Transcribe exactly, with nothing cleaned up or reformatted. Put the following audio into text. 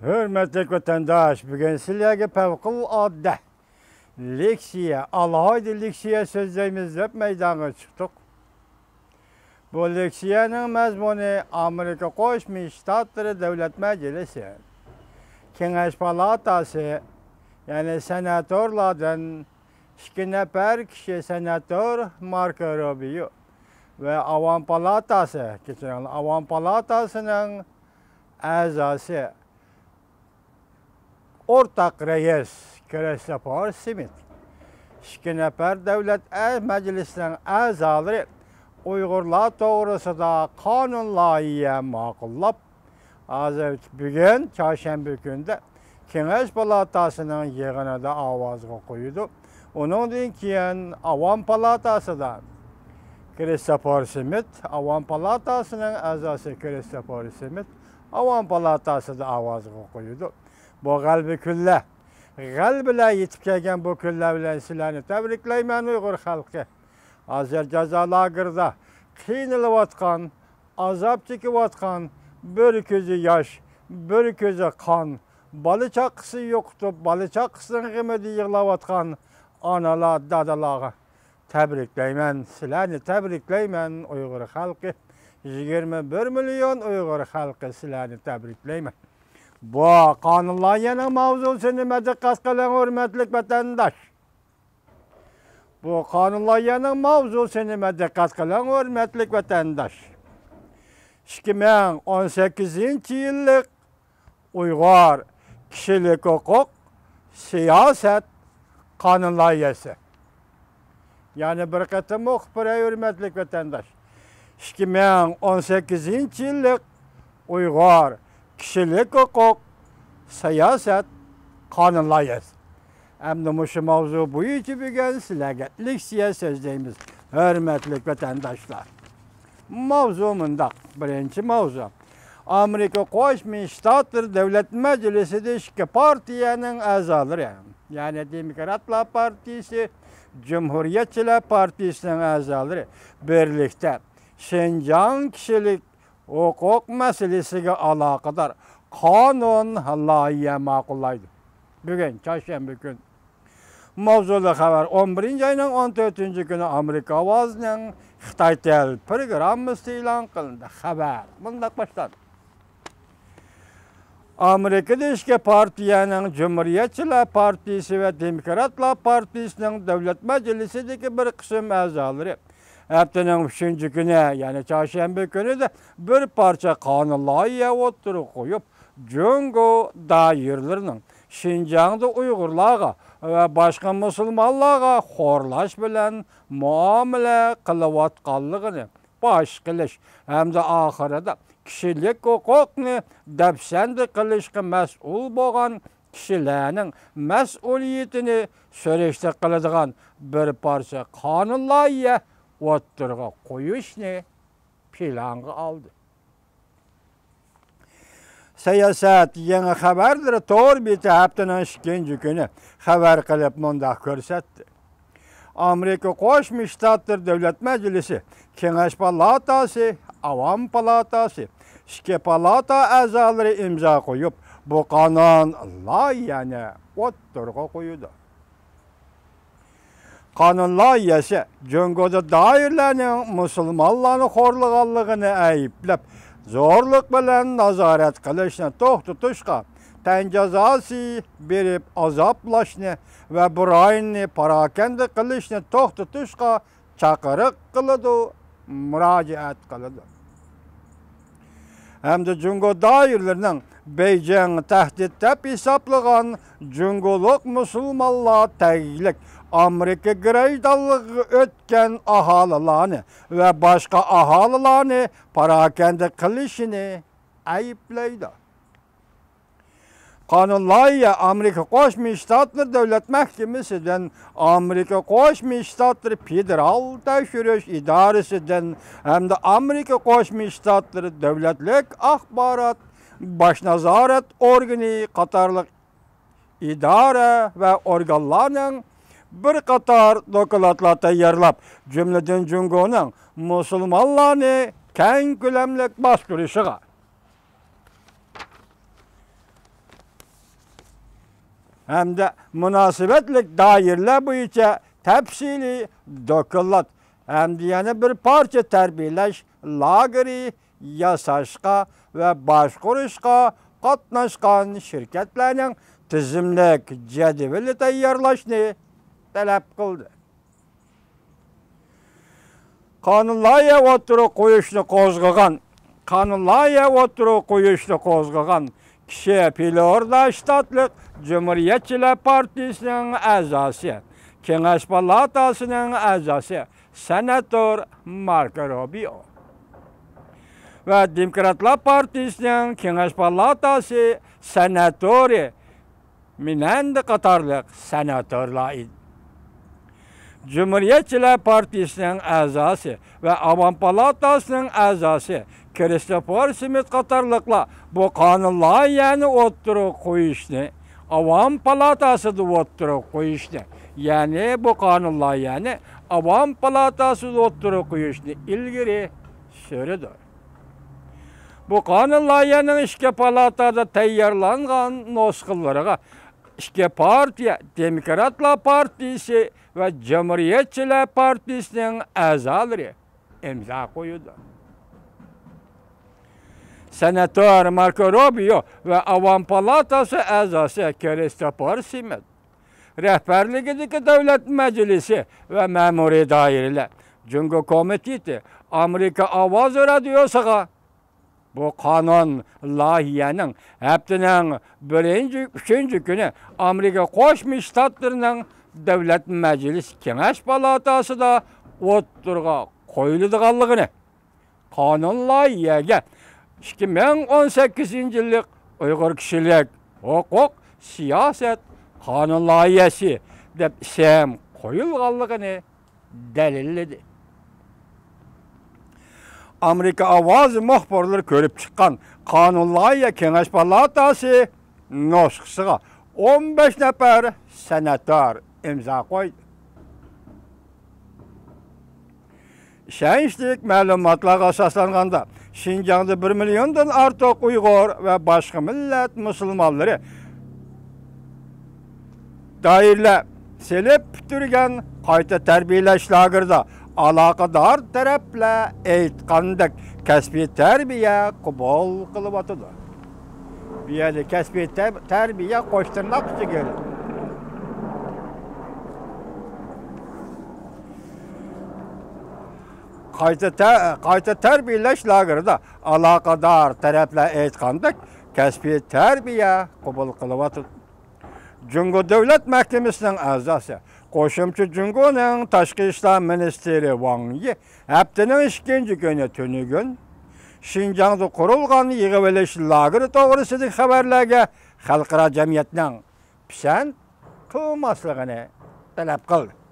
ھۆرمەتلىك ۋەتەنداش، بۈگۈن سىلەرگە پەۋقۇلئاددە لېكسىيە، ئالاھىدە لېكسىيە سۆزلەيمىز دەپ مەيدانغا چىقتۇق. بۇ لېكسىيەنىڭ مەزمۇنى ئامېرىكا قوشما شتاتلىرى دۆلەت مەجلىسى، كېڭەش پالاتاسى، يەنى سېناتورلاردىن ئىككى نەپەر كىشى سېناتور ماركو روبىيو ۋە ئاۋام پالاتاسى، كەچۈرۈڭلار، ئاۋام پالاتاسىنىڭ ئەزاسى، ئورتاق رەئىس كىرىستوفېر سمىت، ئىككى نەپەر دۆلەت ئە-، مەجلىسىنىڭ ئەزالىرى ئۇيغۇرلار توغرىسىدا قانۇن لايىھە ماقۇللاپ، ھازىر بۈگۈن چارشەنبە كۈنىدە كېڭەش پالاتاسىنىڭ يىغىنىدا ئاۋازغا قويىدۇ. ئۇنىڭدىن كېيىن ئاۋام پالاتاسىدا كىرىستوفېر سمىت، ئاۋام پالاتاسىنىڭ ئەزاسى كىرىستوفېر سمىت ئاۋام پالاتاسىدا ئاۋازغا قويىدۇ. بۇ غەلىبە كۈنلەر، غەلىبىلەر يېتىپ كەلگەن بۇ كۈنلەر بىلەن سىلەرنى تەبرىكلەيمەن، ئۇيغۇر خەلقى. ھازىر جازا لاگېرىدا قىينىلىۋاتقان، ئازاب چېكىۋاتقان، بىر كۆزى ياش، بىر كۆزى قان، بالا-چاقىسى يوقىتىپ، بالا-چاقىسىنىڭ غېمىدە يىغلاۋاتقان ئانىلار، دادىلارغا تەبرىكلەيمەن، سىلەرنى تەبرىكلەيمەن، ئۇيغۇر خەلقى. يىگىرمە بىر مىليون ئۇيغۇر خەلقى، سىلەرنى تەبرىكلەيمەن. بۇ قانۇن لايىھەنىڭ ماۋزۇسى نېمە؟ دىققەت قىلىڭ، ھۆرمەتلىك ۋەتەنداش. بۇ قانۇن لايىھەنىڭ ماۋزۇسى نېمە؟ دىققەت قىلىڭ، ھۆرمەتلىك ۋەتەنداش. ئىككى مىڭ ئون سەككىزىنچى يىللىق ئۇيغۇر كىشىلىك ھوقۇق سىياسەت قانۇن لايىھەسى. يەنە بىر قېتىم ئوقۇپ بېرەي، ھۆرمەتلىك ۋەتەنداش. ئىككى مىڭ ئون سەككىزىنچى يىللىق ئۇيغۇر كىشىلىك ھوقۇق سىياسەت قانۇن لايىھەسى. ئەمدى مۇشۇ ماۋزۇ بويىچە بۈگۈن سىلەرگە لېكسىيە سۆزلەيمىز، ھۆرمەتلىك ۋەتەنداشلار. ماۋزۇ مۇنداق، بىرىنچى ماۋزۇ. ئامېرىكا قوشما شتاتلىرى دۆلەت مەجلىسىدە ئىككى پارتىيەنىڭ ئەزالىرى، يەنى دېموكراتلار پارتىيىسى، جۇمھۇرىيەتچىلەر پارتىيىسىنىڭ ئەزالىرى بىرلىكتە شىنجاڭ كىشىلىك ھوقۇق مەسىلىسىگە ئالاقىدار قانۇن لايىھە ماقۇللايدۇ. بۈگۈن، چارشەنبە كۈن. ماۋزۇلۇق خەۋەر. ئون بىرىنچى ئاينىڭ ئون تۆتىنچى كۈنى ئامېرىكا ئاۋازىنىڭ خىتاي تىل پروگراممىسى ئېلان قىلىندى. خەۋەر مۇنداق باشلاندى. ئامېرىكىدا ئىككى پارتىيەنىڭ، جۇمھۇرىيەتچىلەر پارتىيىسى ۋە دېموكراتلار پارتىيىسىنىڭ دۆلەت مەجلىسىدىكى بىر قىسىم ئەزالىرى ھەپتىنىڭ ئۈچىنچى كۈنى، يەنى چارشەنبە كۈنىدە بىر پارچە قانۇن لايىھە ئوتتۇرىغا قويۇپ، جۇڭگو دائىرىلىرىنىڭ شىنجاڭدا ئۇيغۇرلارغا ۋە باشقا مۇسۇلمانلارغا خورلاش بىلەن مۇئامىلە قىلىۋاتقانلىقىنى پاش قىلىش ھەمدە ئاخىرىدا كىشىلىك ھوقۇقنى دەپسەندە قىلىشقا مەسئۇل بولغان كىشىلەرنىڭ مەسئۇلىيىتىنى سۈرۈشتە قىلىدىغان بىر پارچە قانۇن لايىھە ئوتتۇرىغا قويۇشنى پىلانغا ئالدى. سىياسەت يېڭى خەۋەرلىرى تور بېتى ھەپتىنىڭ ئىككىنچى كۈنى خەۋەر قىلىپ مۇنداق كۆرسەتتى. ئامېرىكا قوشما شتاتلىرى دۆلەت مەجلىسى، كېڭەش پالاتاسى، ئاۋام پالاتاسى، ئىككى پالاتا ئەزالىرى ئىمزا قويۇپ، بۇ قانۇن لايىھەنى ئوتتۇرىغا قويىدۇ. قانۇن لايىھەسى جۇڭگودا دائىرىلەرنىڭ مۇسۇلمانلارنى خورلىغانلىقىنى ئەيىبلەپ، زورلۇق بىلەن نازارەت قىلىشنى توختىتىشقا، تەن جازاسى بېرىپ ئازابلاشنى ۋە بۇ رايوننى پاراكەندە قىلىشنى توختىتىشقا چاقىرىق قىلىدۇ، مۇراجىئەت قىلىدۇ. ھەمدە جۇڭگو دائىرىلىرىنىڭ بېيجىڭ تەھدىت دەپ ھېسابلىغان جۇڭگولۇق مۇسۇلمانلار تەگلىك ئامېرىكا گىرەيدانلىقىغا ئۆتكەن ئاھالىلارنى ۋە باشقا ئاھالىلارنى پاراكەندە قىلىشىنى ئەيىبلەيدۇ. قانۇن لايىھە ئامېرىكا قوشما شتاتلىرى دۆلەت مەھكىمىسىدىن، ئامېرىكا قوشما شتاتلىرى فېدېرال تەكشۈرۈش ئىدارىسىدىن ھەمدە ئامېرىكا قوشما شتاتلىرى دۆلەتلىك ئاخبارات باش نازارەت ئورگىنى قاتارلىق ئىدارە ۋە ئورگانلارنىڭ بىر قاتار دوكلاتلار تەييارلاپ، جۈملىدىن جۇڭگونىڭ مۇسۇلمانلارنى كەڭ كۆلەملىك باستۇرۇشىغا، ھەمدە مۇناسىۋەتلىك دائىرىلەر بويىچە تەپسىلىي دوكلات ھەمدە يەنە بىر پارچە تەربىيەلەش لاگېرى ياساشقا ۋە باشقۇرۇشقا قاتناشقان شىركەتلەرنىڭ تىزىملىك جەدۋىلى تەييارلاشنى تەلەپ قىلدى. قانۇن لايىھە ئوتتۇرىغا قويۇشنى قوزغىغان، قانۇن لايىھە ئوتتۇرىغا قويۇشنى قوزغىغان كىشى فلورىدا شتاتلىق جۇمھۇرىيەتچىلەر پارتىيىسىنىڭ ئەزاسى، كېڭەش پالاتاسىنىڭ ئەزاسى، سېناتور ماركو روبىيو ۋە دېموكراتلار پارتىيىسىنىڭ كېڭەش پالاتاسى سېناتورى مىنەندى قاتارلىق سېناتورلار ئىدى. جۇمھۇرىيەتچىلەر پارتىيىسىنىڭ ئەزاسى ۋە ئاۋام پالاتاسىنىڭ ئەزاسى كىرىستوفېر سمىت قاتارلىقلار بۇ قانۇن لايىھەنى ئوتتۇرىغا قويۇشنى، ئاۋام پالاتاسىدا ئوتتۇرىغا قويۇشنى، يەنى بۇ قانۇن لايىھەنى ئاۋام پالاتاسىدا ئوتتۇرىغا قويۇشنى ئىلگىرى سۈرىدۇ. بۇ قانۇن لايىھەنىڭ ئىككى پالاtada تەييارلانغان نۇسخىلىرىغا ئىككى پارتىيە، دېموكراتلار پارتىيىسى ۋە جۇمھۇرىيەتچىلەر پارتىيىسىنىڭ ئەزالىرى ئىمزا قويىدۇ. سېناتور ماركو روبىيو ۋە ئاۋام پالاتاسى ئەزاسى كىرىستوفېر سمىت رەھبەرلىكىدىكى دۆلەت مەجلىسى ۋە مەمۇرىي دائىرىلەر، جۇڭگو كومىتېتى، ئامېرىكا ئاۋازى رادىيوسىغا بۇ قانۇن لايىھەنىڭ ھەپتىنىڭ بىرىنچى، ئۈچىنچى كۈنى ئامېرىكا قوشما شتاتلىرىنىڭ دۆلەت مەجلىسى كېڭەش پالاتاسىدا ئوتتۇرىغا قويۇلىدىغانلىقىنى، قانۇن لايىھەگە ئىككى مىڭ ئون سەككىزىنچى يىللىق ئۇيغۇر كىشىلىك ھوقۇق سىياسەت قانۇن لايىھەسى دەپ ئىسىم قويۇلغانلىقىنى دەلىللىدى. ئامېرىكا ئاۋازى مۇخبىرلىرى كۆرۈپ چىققان قانۇن لايىھە كېڭەش پالاتاسى نۇسخىسىغا ئون بەش نەپەر سېناتور ئىمزا قويدى. ئىشەنچلىك مەلۇماتلارغا ئاساسلانغاندا، شىنجاڭدا بىر مىليوندىن ئارتۇق ئۇيغۇر ۋە باشقا مىللەت مۇسۇلمانلىرى دائىرىلەر سېلىپ پۈتتۈرگەن قايتا تەربىيەلەش لاگېرىدا ئالاقىدار تەرەپلەر ئېيتقاندەك كەسپىي تەربىيە قوبۇل قىلىۋاتىدۇ. بۇ يەردە كەسپىي تەر-، تەربىيە قوش تىرناق ئىچىگە ئېلىندى. قايتا تە-، قايتا تەربىيەلەش لاگېرىدا ئالاقىدار تەرەپلەر ئېيتقاندەك كەسپىي تەربىيە قوبۇل قىلىۋاتىدۇ. جۇڭگو دۆلەت مەھكىمىسىنىڭ ئەزاسى، قوشۇمچە جۇڭگونىڭ تاشقى ئىشلار مىنىستىرى ۋاڭ يى ھەپتىنىڭ ئىككىنچى كۈنى تۈنۈگۈن شىنجاڭدا قۇرۇلغان يىغىۋېلىش لاگېرى توغرىسىدىكى خەۋەرلەرگە خەلقئارا جەمئىيەتنىڭ پىسەنت قىلماسلىقىنى تەلەپ قىلدى.